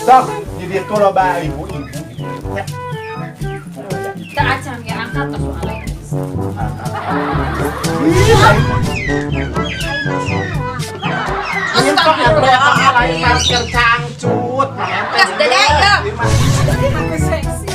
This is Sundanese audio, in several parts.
Sok, di ditu loba ibu-ibu. Ya. Teu acan ge angkat tos soalnya. Ih, ini kok ada lain masker cangcut. Gas, Dede, ya. Aku seksi.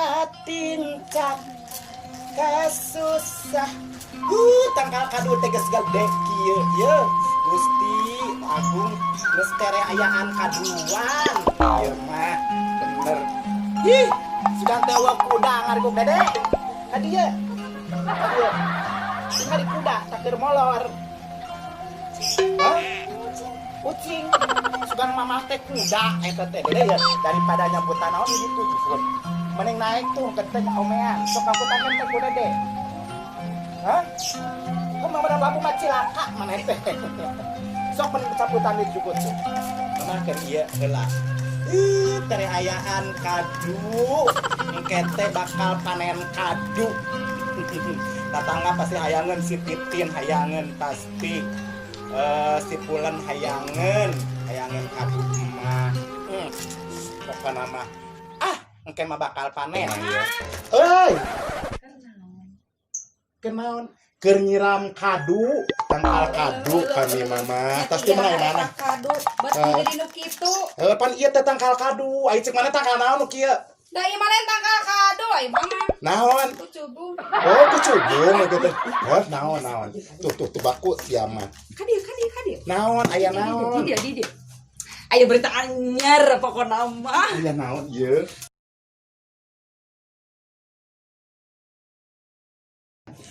Katincak kasusah tangkal kadu teh geus gede kieu ye. Gusti Agung geus tere ayaan kaduan ieu mah bener. Ih, sudah teh eueuh kuda ngarikuk Dede ka dieu, ka dieu tinggal di kuda takeur molor. Hah? Ucing sugan mamah teh kuda eta teh, Dede ya. Daripada nyamputan naon gitu, justru mending naik tuh genteng omean. Sok kamputan teh kuda deh. Hah? Kok mama dan labu mah cilaka mana teh. Sok mending camputan di jukut tuh. Mama keur ieu heula. Ih, tere ayaan kadu. Engke teh bakal panen kadu. Tatangga pasti hayangeun, si Titin hayangeun pasti. Si Pulen hayangeun, hayangeun kadu mah. Pokona mah ah, engke mah bakal panen ya. Euy. Kenaon? Keur nyiram kadu, tangkal kadu kami mama. Tas di mana mana? Kadu, bet Eh. jadi nu kitu. Eh, pan ieu teh tangkal kadu. Ai cek mana tangkal naon nu kieu? Da ieu mah lain tangkal kadu, ai mama. Naon? Kucubung. Oh, kucubung gitu teh. Oh, naon naon. Tuh tuh tuh baku sia mah. Ka dieu, ka dieu, ka dieu. Naon aya naon? Di dieu, di dieu. Aya berita anyar pokona mah. Aya naon ieu?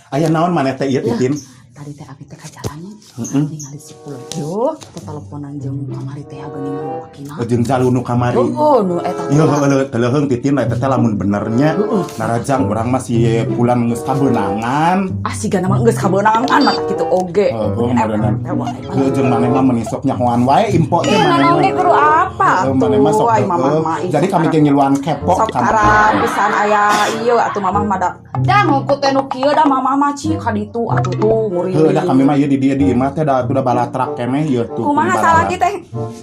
Aya naon maneh teh ieu, Titin? Tadi teh abi teh ka jalan Heeh. ningali si Pulen. Yo, teh teleponan jeung kamari teh geuning lalakina. Jeung jalu nu kamari. Oh, nu eta teh. Iya, heueuh teleuheung Titin eta teh lamun benernya. Narajang urang mah si Pulan geus kabeunangan. Ah, siga mah geus kabeunangan mata kitu oge. Heeh, meureunna. Teh wae. Heueuh, jeung maneh mah meuni sok nyahoan wae info teh Ih, maneh naon mah. ge kudu apa Heueuh, maneh mah sok tuh, ai mamah heueuh. mah ih, Jadi kami ge ngiluan kepo sok ka tara maneh. Pisan aya ieu atuh mamah mah da. Da ngukut teh nu kieu da mamah mah ci ka ditu atuh tuh nguri. Heueuh, da kami mah ieu di dieu di imah teh da atuh da balatrak keneh ieu tuh. Kumaha salaki teh?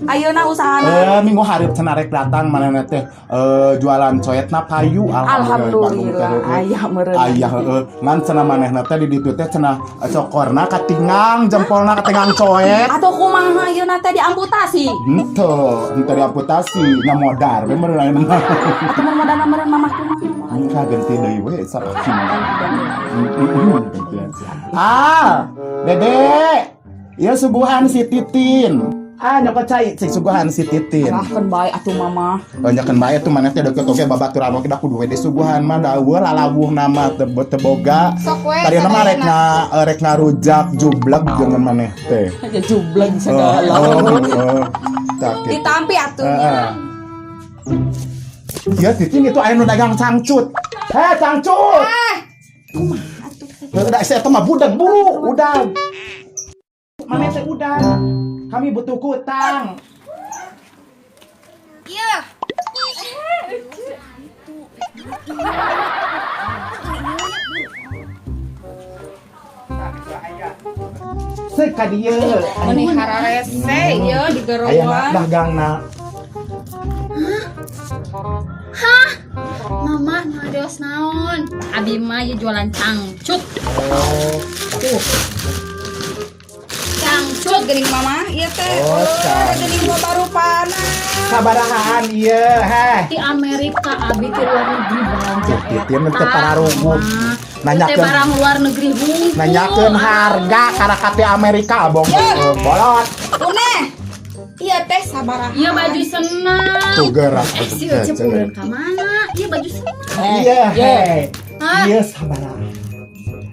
Ayeuna usahana. Eh, minggu hareup cenah rek datang manehna teh jualan coetna payu, alhamdulillah di Bandung teh, Alhamdulillah heueuh. Aya meureun. Aya heueuh, ngan cenah manehna teh di ditu teh cenah cokorna katingang, jempolna katingang coet. Atau kumaha ayeuna teh diamputasi? Henteu, henteu diamputasi, nya modar we meureun ayeuna mah. Atuh mun modalna meureun mamah kumaha? Engka ganti deui we salaki mah. Gantian. Ah, Dede. Ieu suguhan si Titin. Ah, nyokot cai cik suguhan si Titin. Arahkeun bae atuh mamah. Banyakan bae tuh maneh teh deket oge babaturan oge da kudu we disuguhan mah da eueuh lalawuh mah teu teu boga. Sok we, Tadi mah rek sadayana. rek ngarujak jubleg jeung maneh teh. Ya jubleg Oh, segala. oh, oh. Tak gitu. Ditampi atuh. Heeh. Ya Titin itu aya nu dagang cangcut. Heh, cangcut. Kumaha atuh? Heuh, da saya mah budak buru, udah. Maneh teh udah. Kami butuh kutang. Iya. Seuk ka dieu. Meuni hararese ieu Aya digeroan. dagangna. Hah? Mama ngadeos naon? Abi mah ieu jualan cangcut. Oh. Tuh. Cangcut. Cut geuning mama ieu teh. Oh, cantik. Geuning loba rupana. Sabarahaan ieu, heh? Di Amerika abi di luar negeri belanja. Titin teu pararuguh. Nanyakeun barang luar negeri hungkul. Nanyakeun harga karena ti Amerika abong bolot. Une. Ieu teh sabaraha? Iya baju senam. Tuh gerak. Eh si Ece pulang ke mana? Iya baju senam. Iya, heh. Hah? Iya sabaraha?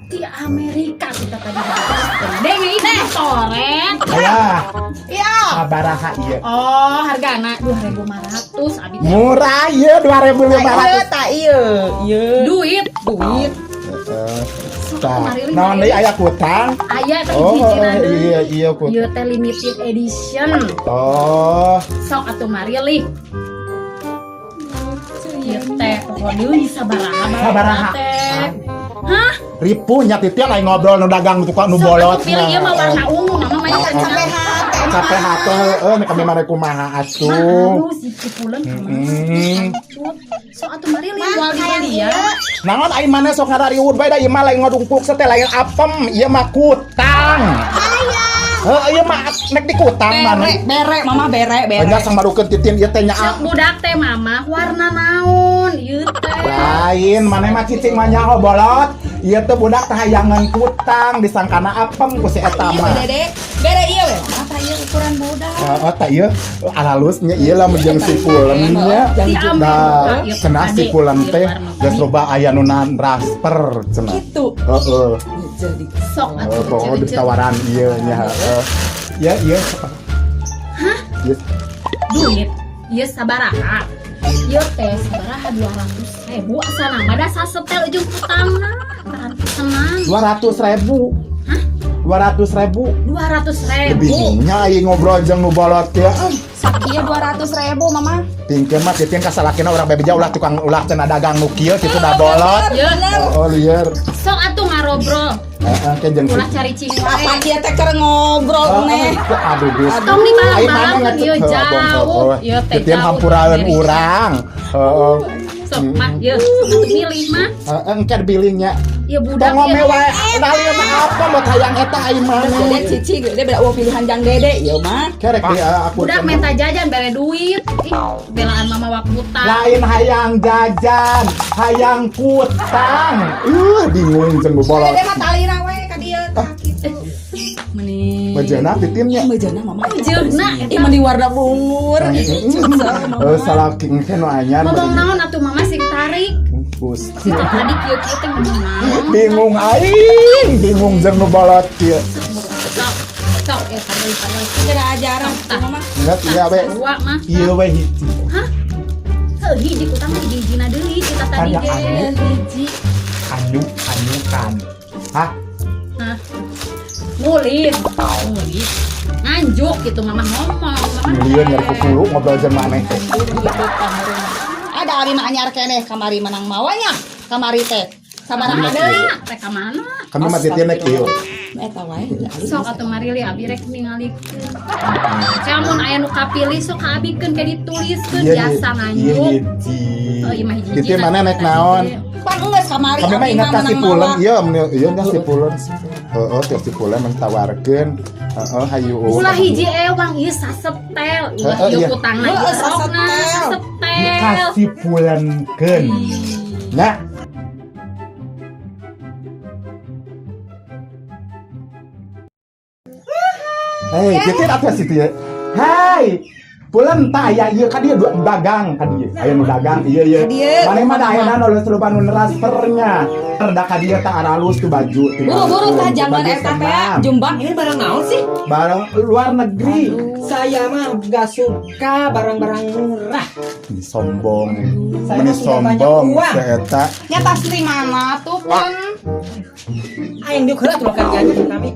Di Amerika kita tadi bahas. Deng ini toret. Ayah, Iya. sabaraha ieu? Oh, hargana 2.500 abi teh. Murah ieu 2500. Ieu tah ieu. Ieu. Duit. Duit. Heeh. Sok Tah, mari naon deui aya kutang? Aya teh Oh, hiji deui. iya iya kutang. Ieu teh limited edition. Oh, Sok atuh mari lih. Ieu teh poho deui sabaraha Sabaraha? teh. Hah? Ripuh nya titian lain ngobrol nu dagang tukang nu Sok bolot. atuh pilih ieu mah warna ungu, mama mah ieu Capek hate. Capek hate heueuh kami mah kumaha atuh. Mah halus si pulen ka mana? Mm. Sok atuh mari lih moal dibeli ya. Naon ai maneh sok ngarariwud bae da ieu mah lain ngodungpuk teh lain apem, ieu mah kutang. Heuh, ieu mah nek di kutang Bere, maneh. bere, mama bere, bere. Banyak sang barukeun titin ieu teh Sok nyaa. budak teh mama warna naon ieu teh. Lain maneh mah cicing mah nyaho bolot. Ieu teh budak teh hayangan kutang disangkana apem ku si eta Ieu mah. Dede. Bere ieu we. Mata ieu ukuran budak. Heeh, tah ieu alalus nya ieu lah jeung si pulen nya. Di Amerika, Nah, ieu cenah si ade, pulen ieu teh luar negeri. geus loba aya nu transfer cenah. Gitu. Heeh. Jadi Sok atuh Oh, pokoknya Ece, Ece. ditawaran ieu nya heeh. Ya ieu. Hah? Ieu Duit. Ieu sabaraha? Ieu teh sabaraha 200.000 asana mah da sasetel ujung kutangna. Tenang. 200 ribu. Hah? 200 ribu. 200.000. Bingungnya aing ngobrol jeung nu bolot kieu. Ah, sakieu 200.000 mama. Pingkeun mah titieun ka salakina urang bebeja ulah tukang ulah cenah dagang nu kieu kitu da bolot. Ye. Oh, lieur. Sok atuh ngarobrol. Heeh, ke jeung Ulah cari cing Apa wae. dia teh keur ngobrol neh. Aduh, Gus. Tong di Aing barang-barang mana ieu jauh. Ieu teh Titieun jauh. hampuraeun Amerika. urang. Heeh. Sok mah ieu sok atuh milih mah. Heeh, engke bilingnya. Ieu budak Tong ngome ieu. wae. Dalil mah apa mau hayang eta aing Dede maneh. cici gede beda eueuh pilihan jang dede ieu mah. Kerek di aku. Budak minta jajan bere duit. Ih, belaan mama wakutang. Lain hayang jajan, hayang kutang. Bingung jeung nu bolot. Dede mah talina we ka dieu tah kitu. Meni. Bejana titinnya. Meujeuhna mama. Meujeuhna, eta. Ih meni warna bungur. Eh, salah king teh nu anyar. Ngomong naon atuh mama sing tarik. Gusti. Tadi kieu-kieu teh ngomong naon. Bingung aing, bingung jeung nu bolot kieu. Sok, sok ya padahal padahal. Tidak ajaran tuh mama. Ingat iya we. Dua mah. Ieu we hiji. Hah? Heuh, hiji kutang hiji-hijina deui kita tadi Kan ge. anu. Hiji. Anyu anyukan. Hah? Hah? Ngulit, ngulit. Nganjuk gitu mama ngomong, mama. Milieun nyari kukulu ngobrol jeung maneh teh. Ada abi mah anyar keneh kamari menang mawanya. Kamari teh. Sabaraha deui? Rek ka mana? Kami mah titieun nek ieu. Eta wae. Sok atuh marili abi rek ningalikeun. Lamun aya nu kapilih sok ka abikeun ke dituliskeun Iya, biasa iya nganjuk. hiji. Oh, iya mah hiji. Titieun maneh nek naon? Pan geus kamari Kami mah abi ingat ka si menang Pulen, mawa. iya iya nya si Pulen. Heeh, teh si Pulen mentawarkeun. Heeh, hayu. Ulah hiji ewang ieu sasetel, ulah Heeh, ieu iya. kutangna Heeh, ieu rokna sasetel. sasetel. Kasih Pulenkeun. Nya. Hei, titin atuh situ ya. Hai. Pulen tah aya ieu ka dieu dua dagang ka dieu. Aya nu dagang ieu ieu. Ka dieu. Maneh mah da aya nu loba nu transfernya. Reda ka dieu tah aralus tuh baju. Buru-buru tah jangan Baju eta teh senam. jumbang. Ini barang naon sih? Barang luar negeri. Saya mah gak suka barang-barang murah. Ini sombong. Saya Meni mah sudah banyak sombong uang. si eta. Nya tas di mana tuh pun? Aing diuk heula tuh makan jajan kami.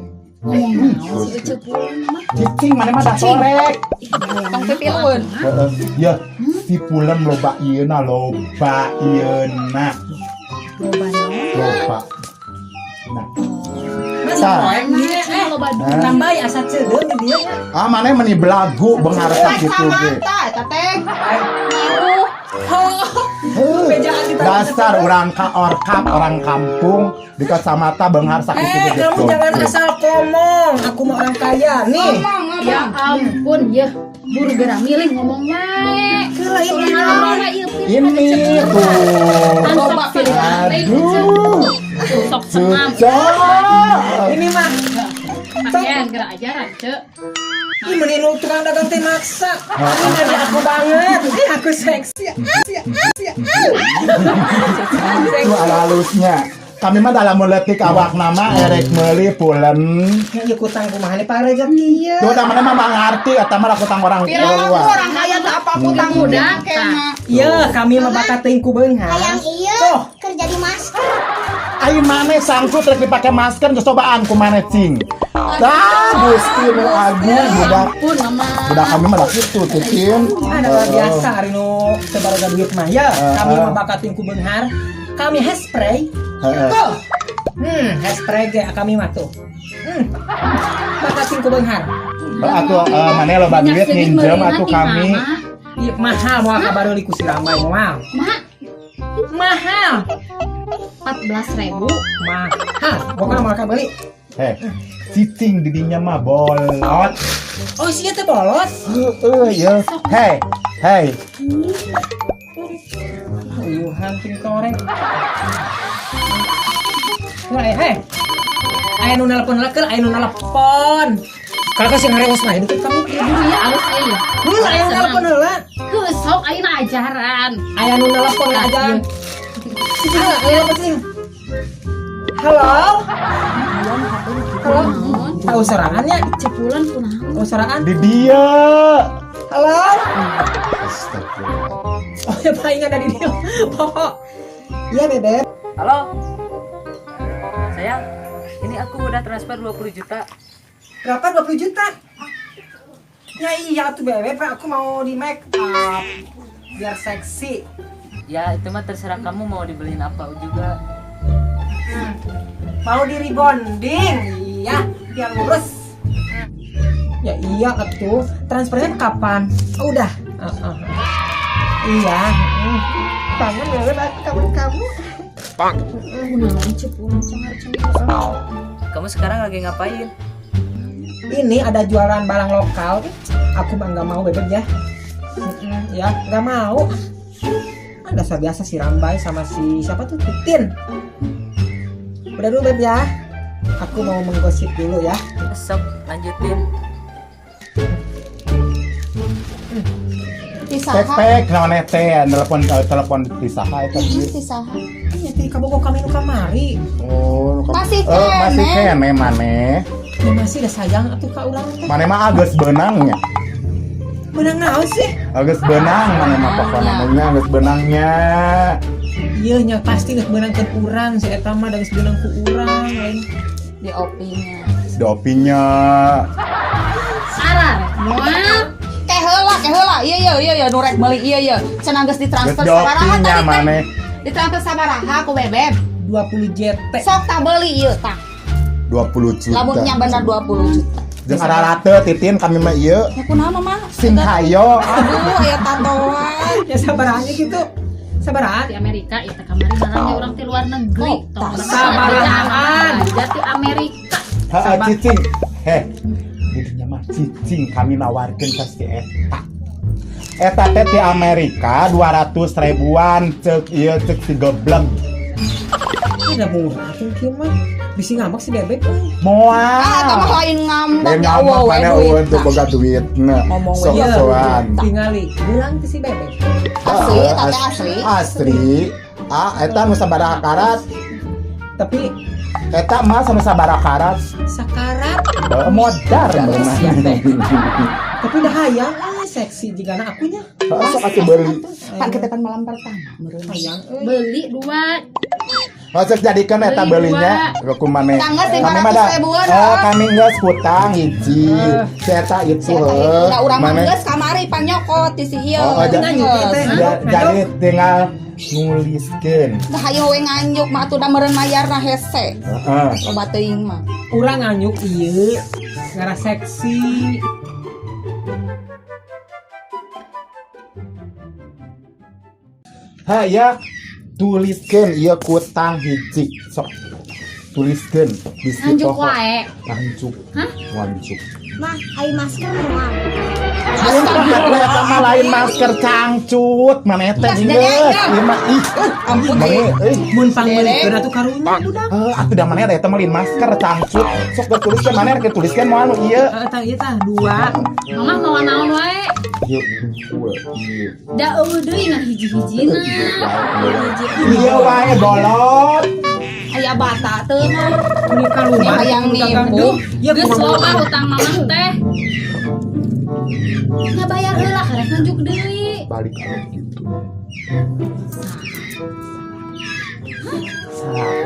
Ngomong naon sih Ece Pulen mah? Cicing maneh mah da sorek. Tong pipilueun. Heeh. Ya, si Pulen loba ieuna loba ieuna. Loba naon? Loba. Nah, Mas Tah. poek nih, Nah, loba duit. tambah ya asa ceudeung di dieu ya. Ah maneh meni belagu beunghar sakitu ge. Kacamata eta teh. Aing Heuh. bejaan di Dasar orang ka orkap, orang kampung di kacamata beunghar sakitu Eh, gede. kamu jangan asal ngomong. Aku mah orang kaya nih. Ngomong, Ya ngomong. ampun, ya. Buru geura milih ngomong wae. Kelah ini. Ini Ini tuh. Loba pilihan. Aduh. Sok senam. Cucok. Ini mah Pakaian geura ajaran, Cek. ini meni nu tukang dagang teh maksa. Ini mah di aku banget. Ih, aku seksi. Itu ala halusnya. Kami mah dalam meletik awak nama erek meuli pulen. Ya ieu kutang kumaha nih Pak Reja kieu. Tuh namanya mah mengerti eta mah kutang orang Pira aku luar. orang kaya teu apa kutang Budak, kena. Iya, kami mah bakat teuing ku beunghar. Hayang iya Tuh. kerja di masker. Ai maneh sangkut rek dipake masker geus cobaan ku maneh cing. Tah Gusti nu agung budak. Ampun, Mama. Budak kami mah da kitu Titin. Ada luar biasa hari nu teu baroga duit mah ya. Kami Heeh. mah bakat teuing ku beunghar. Kami hairspray. Heeh. Tuh. Hairspray ge kami mah tuh. Bakat teuing ku beunghar. Atuh maneh loba Minyak duit seungit nginjem meulina atuh ti kami. mama. Ih, mahal moal kabareuli ku si Ramai moal. Ma, Mahal. 14.000. Mahal. Pokoknya moal kabeli. Heh, cicing didinya mah bolot. Oh, sia teh bolos. Heeh, ya. Hei, hei. Uyuhan ting toreng. Hei, hei. Aya nu nelpon lah, aya nu nelpon. Kakak sih ngarewos mah itu kamu. Ya buru ya alus ya ya. Heuh, aya nu nelpon heula. Heuh, sok ayeuna ajaran. Aya nu nelpon aja. Cicing lah, aya apa cicing? Halo? Halo? Tahu sorangannya? Cepulan kunaon? Tahu sorangan? Di dia. Halo? Astagfirullah. Oh ya paling ada di dia. Pokok. Iya, Bebek. Halo. Sayang, ini aku udah transfer 20 juta. Berapa 20 juta? Ya iya tuh Bebek, Pak. Aku mau di make up biar seksi. Ya, itu mah terserah kamu mau dibeliin apa juga. Mau di rebonding. Iya, biar lurus. Ya iya atuh. Transfernya kapan? Oh, udah. Heeh. Iya. Kangen Bebek aku kamu kamu. Kunaon cepulan cengar-cengir. Kamu sekarang lagi ngapain? Ini ada jualan barang lokal. Aku mah nggak mau Bebek ya. Ya, nggak mau. Ada dasar biasa si Rambai sama si siapa tuh Titin. Udah dulu Beb ya. Aku mau menggosip dulu ya. Sok, lanjutin. Ti saha? Pek pek naon teh telepon telepon ti saha eta Ih, ieu? ti saha? Iya, ti kabogoh kami nu kamari. Oh, Masih eh, masih keneh. keneh maneh. Ya masih udah sayang atuh ka urang teh. Maneh mah geus beunangnya. Beunang naon sih? Geus beunang maneh mah pokona mah nya geus beunangnya. Iya nya pasti geus beunangkeun urang si eta mah da geus beunang ku urang lain. Di opinya. Dopinya. Sarah, moal. Ke heula, ke heula. Iya iya iya iya nu rek meuli iya iya. Cenah geus ditransfer Geus sabaraha dopinya tadi teh? maneh. Ditransfer sabaraha ku Bebeb? 20 JT. Sok tah beuli ieu tah. 20 juta. Lamun nya bener 20 juta. Jeung ararate Titin kami mah ieu. Ya kunaon mah? Sing hayo. Aduh, aya tatoan. Ya sabarahannya gitu. Sabarahan. Di Amerika ya teh kamari barangnya orang di luar negeri. Oh, Tong sabarahaan. Aja di Amerika. Heeh, cicing. Heh. Didinya mah cicing kami nawarkeun ka si eta. Eta teh di Amerika 200 ribuan cek ieu cek si goblok. Ini murah tuh kieu mah. Bisi ngambek si Bebek euy. Moal. Ah, eta mah lain ngambek Lain ya ngambek eueuh we mana duit. eueuh teu boga duit. Nah, Ngomong we. sok-sokan. Tingali, bilang ke si Bebek. Asli, Heeh, eta teh asli. Asli. Ah, eta nu sabaraha karat? Tapi Eta mah nu sabaraha karat? sakarat Heeh, modar mah. Siap teh. Tapi udah hayang euy seksi jigana akunya. Heeh, sok atuh beuli. Pan kita pan malam pertama meureun. Hayang euy. Beli dua. Oh, cek jadikeun eta Beli beulinya ku maneh. Tangga Kami mah da- 500 ribuan, Oh, ah. kami geus hutang hiji. Si eta itu Si eta itu heuh. da urang mah Maneh- geus kamari pan nyokot ti si ieu. Oh, oh, Nganjuk teh. Jadi tinggal nuliskeun. Dah hayo we nganjuk mah atuh da meureun mayarna hese. Heeh. Loba teuing mah. Urang nganyuk ieu ngarah seksi. Ha ya. Tuliskeun ieu kutang hiji. Sok. Tuliskeun bisi Nganjuk poho. wae. Nganjuk. Hah? Nganjuk. Mah, ai masker moal. Astagfirullah, mah lain masker cangcut, maneh teh Geus, geus. Dede, Ieu mah ih, Ampun, maneh euy. Mun pangmeulikeun atuh karunya budak. Heuh, atuh da maneh eta mah lain masker cangcut. Sok geus tuliskeun maneh rek tuliskeun moal nu ieu. Heeh, tah ieu tah dua. Mama mau naon wae? Ieu dua ieu. Da eueuh deui ngan hiji-hijina. Ieu wae bolot. Aya bata teu mah. Ini kaluman. Hayang nipu. Ieu Geus kumaha? loba hutang mamah teh. Nya bayar heula karek nganjuk deui. Balik anu gitu.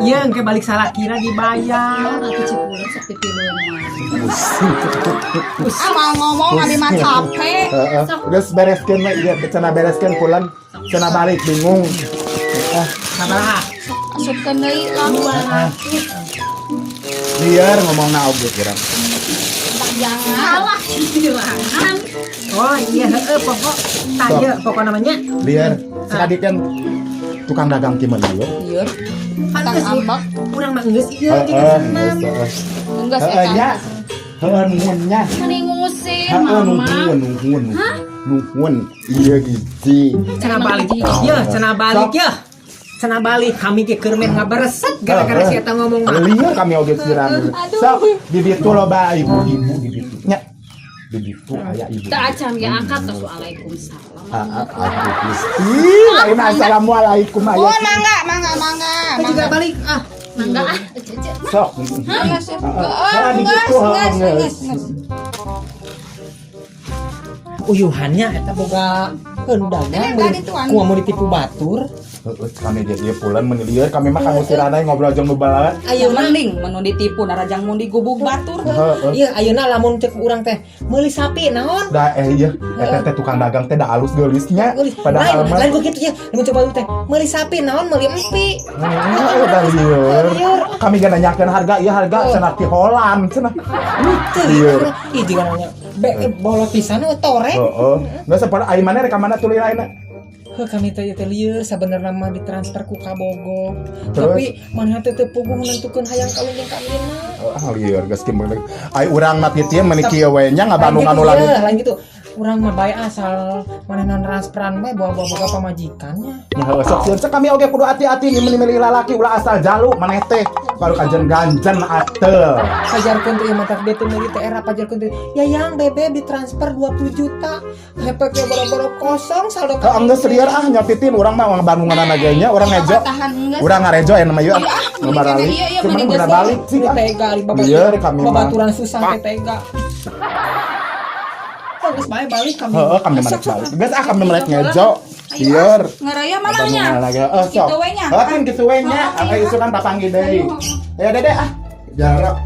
Iya, engke balik salakina dibayar. Atuh cipuleun sok pipilueun mah. Ah mau ngomong abi mah capek. Heeh. Geus bereskeun we ieu, cenah bereskeun pulang, cenah balik bingung. Ah, Sabaraha? Asupkeun deui lah. Liar ngomongna oge urang. Jangan. Salah bilangan. Oh iya, heeh, pokok tah ieu pokok namanya. Liar, sekali kan tukang dagang ki meun ieu. Lieur. Kan Kang geus ambek. urang mah geus ieu Heeh, jeung senam. geus, heeh. Enggeus Heeh, eta. nya. Heeh, nuhun nya. Meni ngusir Heeh, mama. nuhun, nuhun. Nuhun. Ieu hiji. Cenah balik. Ye, cenah balik ye. Cenah balik kami ge keur meh ngabereset gara-gara si eta ngomong mah. Liar kami oge siram. Sok di ditu loba ibu-ibu di ditu nya. Di ditu aya ibu. Teu acan ge angkat tos waalaikumsalam. Ah, ah, aduh, Gusti. Lain assalamualaikum Oh, aya. mangga, mangga, mangga. Kita juga balik ah. Mangga ah, ece. Sok. Geus, Heeh, heeh, di geus, ditu, heeh, geus, geus. geus, geus. Uyuhannya eta boga keun dagang Tadi tuan. kumaha mau ditipu batur. Heeh, kami ge ieu pulang meuni lieur kami mah kangusiranna ngobrol jeung nu bala. Ayeuna Mending menu ditipu narajang mun digubug batur. Heeh. Iya, ayeuna lamun cek urang teh meuli sapi naon? Da iya eta teh tukang dagang teh da alus geulisnya Meuli padahal lain, mah lain ku kitu ya. Lamun coba lu teh meuli sapi naon meuli empi. Heeh, udah lieur. Kami ge nanyakeun harga, ieu harga cenah ti Holland cenah. Teu Lieur. ih jiga nanya be bolot pisan we torek. Heeh. Geus sapoe ai maneh rek ka mana tuluy lainna? Heuh kami teh teh lieur sabenerna mah ditransfer ku ka Bogor. Terus? Tapi maneh teh teu puguh nentukeun hayang kawin jeung kawinna. Ah lieur geus kieu meuni. Ai urang mah kieu meuni kieu we nya ngabandungan Lain ulah. gitu, ya, lain gitu. Urang mah bae asal manehna transferan bae bawa-bawa boga pamajikannya. Nya heuh sok sieun kami oge kudu hati-hati nih meuni milih lalaki ulah asal jalu maneh teh. Baru kajen ganjen atel. Pajarkeun teh ieu mah dia teh meuli teh era pajarkeun teh. Ya yang bebe ditransfer 20 juta. Hepek ge boro-boro kosong saldo Heuh geus lieur ah nya titin urang mah ngabandungan ge nya urang ngejo. Tahan geus. Urang ngarejo aya nama ieu. Iya, ah, Ngabaralik. iya, iya, Cuman mending udah geus balik sih. ah. Tega di Lieur kami mah. babaturan susah teh tega. Oh, geus bae balik kami. Heeh, kami merek balik. Geus ah kami merek ngejo. Lieur. Ngeraya mamanya. Lagi. Oh, sok. Kitu we nya. Heuh, kitu we nya. Heeh, Apa isu kan papanggih deui. Ya dede ah. Jarak.